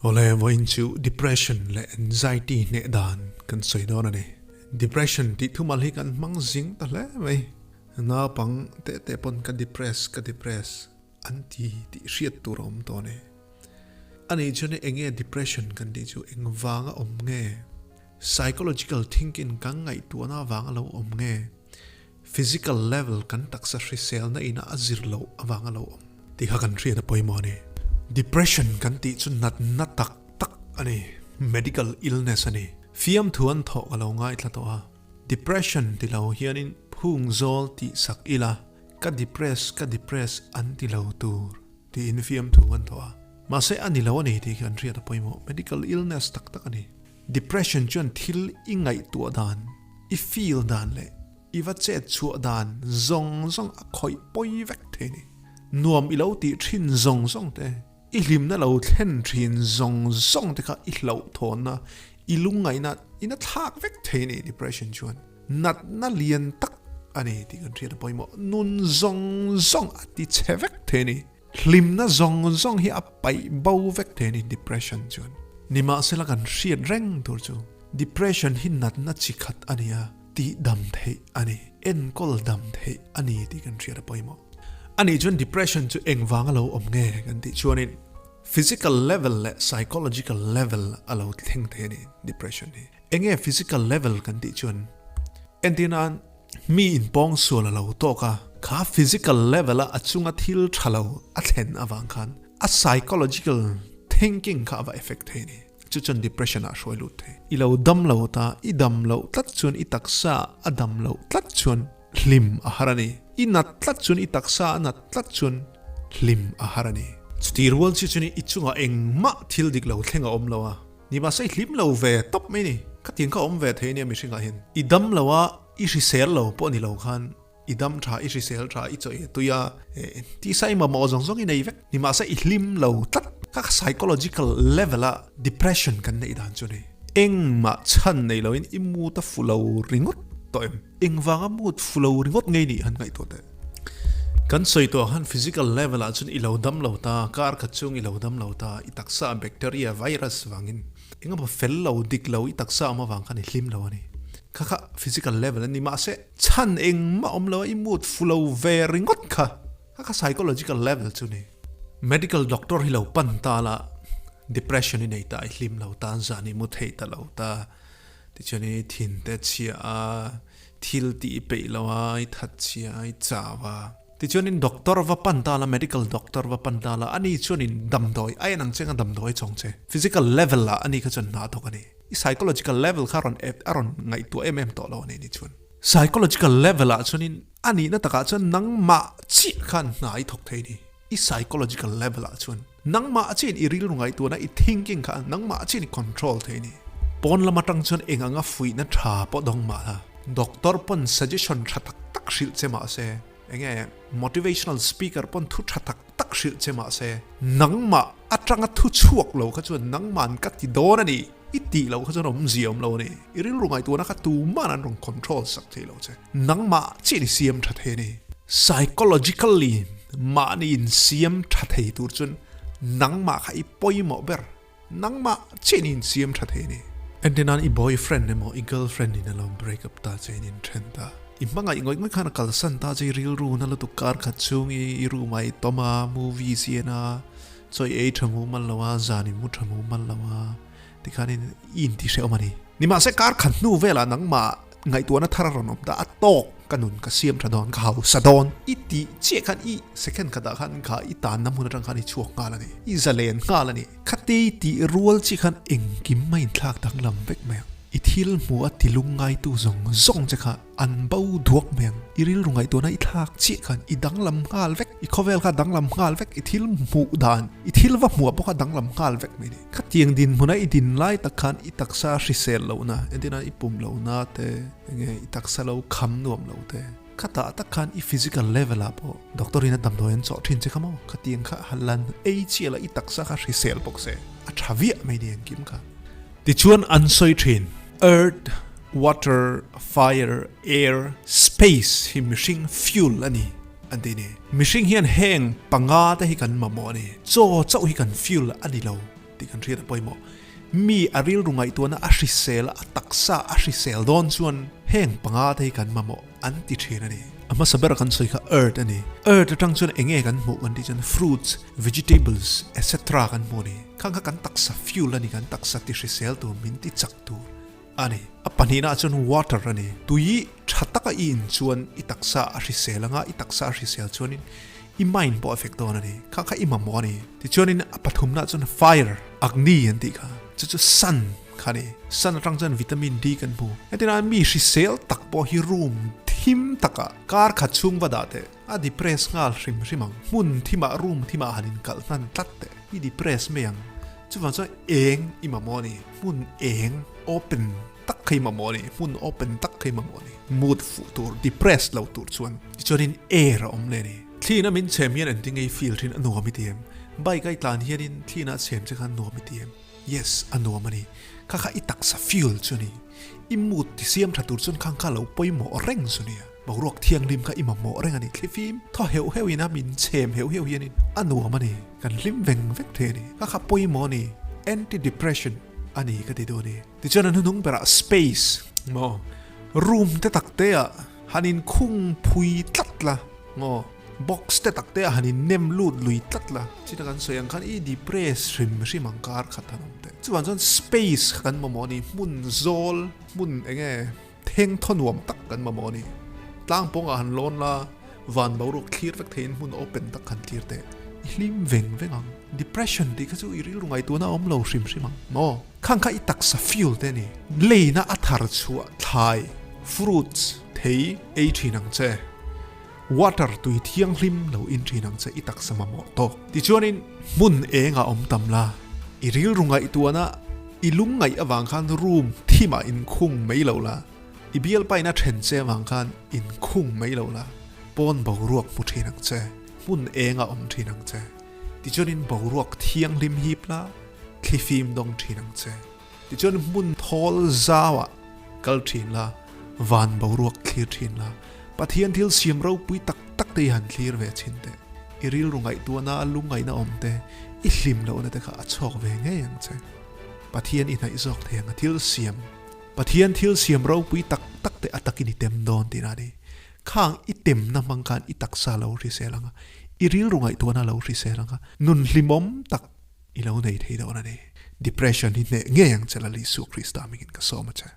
Awle, vawiin chu depression leh anxiety hneh dan kan sawi dawn a ni. Depression tih thumal hi kan hmang zing ta hle mai. Naupang teh teh pawn ka depress ka depress an ti tih hriat tur a awm tawh a ni. Anih chuan eng nge depression kan tih chu eng vanga awm nge? Psychological thinking kan ngaihtuahna avanga lo awm nge? Physical level kan taksa hriselna ina a zir loh avanga lo awm tih kha kan hriat a pawimawh a ni. Depression kan tih chu natna tak tak a ni, medical illness a ni. Fiamthu an thawh ka lo ngaithla tawh a, depression ti lo hianin phung zawl tih sak ila ka depress ka depress an ti lo tur tiin fiamthu an thawh a. Mahse a ni lo a ni tih khi kan hriat a pawimawh, medical illness tak tak a ni. Depression chuan thil i ngaihtuah dan, i feel dan leh i va chet chhuah dan zawng zawng a khawih pawi vek thei ni. Nuam i lo tih thin zawng zawng te, i hlimna lo thlen thin zawng zawng te kha i hlauhthawnna, i lungngaihna in a thlak vek thei ni depression chuan. Natna lian tak a ni tih kan hriat a pawimawh. Nun zawng zawng a ti chhe vek thei ni. Hlimna zawng zawng hi a paih bo vek thei a ni depression chuan. Nimahsela kan hriat reng tur chu depression hi natna chi khat a ni a, tih dam theih a ni, enkawl dam theih a ni tih kan hriat a pawimawh. Anih chuan depression chu engvanga lo awm nge kan tih chuanin physical level leh psychological level a lo thleng thei a ni depression hi. Enge physical level kan tih chuan entir nan mi inpawng sual a lo tawk a, kha physical level a a chunga thil tha lo a thlen avang khan a psychological thinking kha a va effect thei a ni. Chu chuan depression ah a hruai lut thei. I lo dam lo ta, i dam loh tlat chuan i taksa a dam loh tlat chuan hlim a har a ni. I nat tlat chuan i taksa a nat tlat chuan hlim a har a ni. Chuti rual chi chuan i chungah engmah thil dik lo thleng a awm lo a. Ni mahse i hlim lo ve tawp mai ni. Ka tiang kha awm ve thei ania mihringah hian. I dam lo a, i hrisel lo pawh ni lo khan i dam tha, i hrisel tha, i chaw tui a, tisa i mamawh zawng zawng i nei vek. Ni mahse i hlim lo tlat. Kha kha psychological level a depression kan neih dan chu ni. Engmah chhan nei loin i mood a fu lo ringawt tawh em? Engvanga mood fu lo ringawt ngei nih han ngaihtuah teh. Kan sawi tawh khan physical level ah chuan i lo dam lo ta, kar khat chung i lo dam lo ta, i taksa ah bacteria, virus vangin engemaw fel lo, dik lo i taksa awm avang khan i hlim lo a ni. Kha kha physical level a ni mahse chhan engmah awm lo a i mood fu lo ve ringawt kha, kha kha psychological level chu ni. Medical doctor hi lo pan ta la, depression i nei ta, i hlim lo ta, zan i mu thei ta lo ta, Tichuan i thin te chhia a, thil tih i peih lo a, i that chhia a, i chau a. Tichuanin doctor va pan ta la, medical doctor va pan ta la, ani chuanin damdawi a en ang che nga damdawi a chawng che. Physical level ah ani kha chuan hna a thawk a ni. I psychological level kha a rawn a rawn ngaihtuah em em tawh lo a ni ni chuan. Psychological level ah chuanin a nihna takah chuan nangmah chiah khan hna i thawk thei a ni. I psychological level ah chuan nangmah chiin i rilru ngaihtuahna i thinking kha nangmah chiin i control thei a ni. Pawn lam atang chuan eng anga fuihna tha pawh dawng mah la, doctor pawn suggestion tha tak tak hrilh che mah se, enge motivational speaker pawn thu tha tak tak hrilh che mah se, nangmah atanga thu chhuak lo kha chuan nangman ka ti dawn a ni, i tih loh kha chuan awmzia awm lo a ni. I rilru ngaihtuahna kha tuman an rawn control sak thei lo che. Nangmah chiin i siam tha thei a ni. Psychologically mahni in siam tha thei tur chuan nangmah kha i pawimawh ber. Nangmah chiin i insiam tha thei a ni. Entirnan i boyfriend emaw i girlfriend in a lo break up ta che in inthen ta. I hmangaih ngawih ngawih khan a kalsan ta che i rilru na lutuk kar khat chhung i i room ah i tawm a, movie si en a, chawi ei tha mu mal lo a, zan i mu tha mu mal lo a, tikhanin i intihrehawm a ni. Nimahse kar khat hnu velah nangmah Ngaihtuahna thar a rawn awm ta, a tawk ka nun ka siam tha dawn, ka hausa dawn. I tih chiah khan i second khatah khan kha i tanna hmun atang khan i chhuak nghal a ni, i zalen nghal a ni. Khate i tih rual chiah khan engkim a inthlak danglam vek mai ang. I thil hmuh a ti lungngaitu zawng zawng che kha an bo duak mai ang. I rilru ngaihtuahna i thlak chiah khan i danglam nghal vek, i khawvel kha danglam nghal vek, i thil hmuh dan, i thil va hmuah pawh kha danglam nghal vek mai ni. Khatiang dinhmuna i din lai tak khan i taksa hrisel lohna, entirna i pum lohna te, enge i taksa lo kham nuam lo te, khatah tak khan i physical level ah pawh doctor in a damdawi an chawh thin che kha maw? Khatiang kha han lan ei chiah la i taksa kha hrisel bawk se a tha viah mai ni engkim kha. Tichuan an sawi thin, earth, water, fire, air, space hi mihring fuel a ni. An ti ni. Mihring hian heng panga te hi kan mamawh a ni. Chaw chauh hi kan fuel a ni lo tih kan hriat a pawimawh. Mi a rilru ngaihtuahna a hrisel a, a taksa a hrisel dawn chuan heng panga te hi kan mamawh an ti thin a ni. A hmasa bera kan sawi kha earth a ni. Earth atang chuan eng nge kan hmuh kan tih chuan fruits, vegetables etc kan hmuh a ni. Khang kha kan taksa fuel a ni, kan taksa ti hrisel tur, min ti chak tur a ni. A pahnihna ah chuan water a ni. Tui tha taka i in chuan i taksa a hrisel anga, i taksa a hrisel chuanin i mind pawh a fek dawn a ni. Kha kha i mamawh a ni. Tichuanin a pathumna ah chuan fire, Agni an tih kha, chu chu sun kha a ni. Sun atang chuan vitamin D kan hmu. Hetiang ah mi hrisel tak pawh hi room thim takah kar khat chhung va dah teh a depress nghal hrim hrim ang. Hmun thimah room thimah han inkalh hnan tlat teh i depress mai ang. Chuvang chuan eng i mamawh a ni. Hmun eng open tak kha i mamawh a ni. Hmun open tak kha i mamawh a ni. Mood fuh tur, depress lo tur chuan. Tichuanin air a awm leh a ni. Thlina min chhem hian engtin nge i feel thin a nuam i ti em? Bike a i tlan hianin thlina a chhem che khan nuam i ti em? Yes, a nuam a ni. Kha kha i taksa fuel chu a ni. I mood ti siam tha tur chuan khang kha lo pawimawh reng chu nia. Boruak thianghlim kha i mamawh reng a ni. Thlifim thaw heuh heuh in a min chhem heuh heuh hianin a nuam a ni. Kan hlim veng vek thei a ni. Kha kha pawimawh a ni. Anti-depression a ni ka ti duh a ni. Tichuan a hnuhnung berah space maw room te tak te ah han inkhung phui tlat la maw box te tak te ah han innem lut lui tlat la china kan sawi ang khan i depress hrim hrim ang kar khat han awm teh. Chuvang chuan space kha kan mamawh a ni hmun zawl hmun eng nge theng thaw nuam tak kan mamawh a ni. Tlang pawngah han lawn la van boruak thlir vek theiin hmun open tak han thlir teh i hlim veng veng ang. Depression tih kha chu i rilru ngaihtuahna a awm lo hrim hrim ang maw. Khang kha i taksa fuel te a ni. Leina a thar chhuah thlai, fruits, thei ei thin ang che. Water tui thianghlim lo in thin ang che i taksa mamawh tawk. Tichuanin hmun eng a awm tam la, i rilru ngaihtuahna i lungngaih avang khan room thimah inkhung mai lo la, i bialpaina then che avang khan inkhung mai lo la, pawn boruak hmu thin ang che, hmun eng a awm thin ang che. Tichuanin boruak thianghlim hip la, thlifim dawng thin ang che. Tichuan hmun thawl zauah kal thin la, van boruak thlir thin la, Pathian thil siam ropui tak tak te i han thlir ve thin teh. I rilru ngaihtuahna a lungngaihna awm te, i hlim lohna te kha a chhawk ve ngei ang che. Pathian i hnaih zawk thei ang a thil siam, Pathian thil siam ropui tak tak te a takin i tem dawn tihna a ni. Khang i temna hmang khan i taksa lo hrisel ang a, i rilru ngaihtuahna lo hrisel ang a, nun hlimawm tak i lo nei thei dawn a ni. Depression hi hneh ngei ang che Lal Isua Krista hmingin ka sawm a che.